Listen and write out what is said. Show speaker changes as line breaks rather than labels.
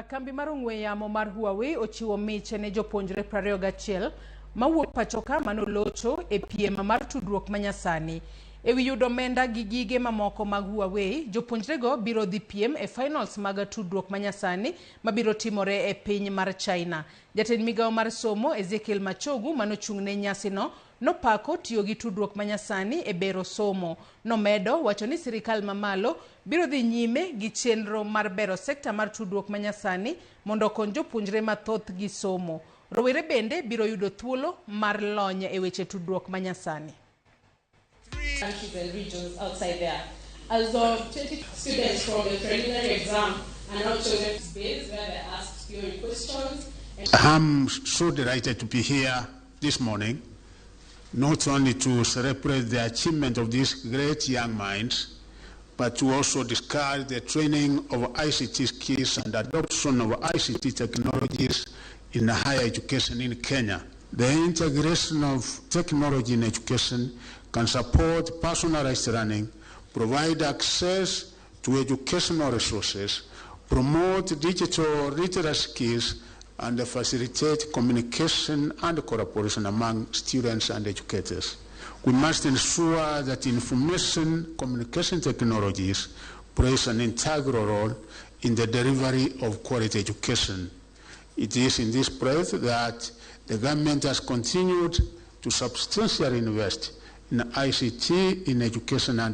Kambi mar ong'we yamo mar Huawei ochiwo mich ne jopuonjre 21 mawuok pachoka manolocho e piem mar tudruok manyasani. E wi yudo omenda gi gige mamoko mag Huawei, jopuonjrego biro dhi piem e finals mag tudruok manyasani mabiro timore e piny mar China. Jatend migawo mar somo Ezekiel Machogu manochung' ne nyasino nopako tiyo gi tudruok manyasani e bero somo. Nomedo wacho ni sirikal mamalo biro dhi nyime gi chenro mar bero sekta mar tudruok manyasani mondo okony jopuonjre mathoth gi somo. Rowere bende biro yudo thuolo mar lony e weche tudruok manyasani.
Countries and regions outside there. As of 20 students from the preliminary exam are now chosen space where they asked theory questions.
I'm so delighted to be here this morning, not only to celebrate the achievement of these great young minds, but to also discuss the training of ICT skills and adoption of ICT technologies in higher education in Kenya. The integration of technology in education can support personalized learning, provide access to educational resources, promote digital literacy skills, and facilitate communication and collaboration among students and educators. We must ensure that information communication technologies plays an integral role in the delivery of quality education. It is in this breath that the government has continued to substantially invest in ICT in education and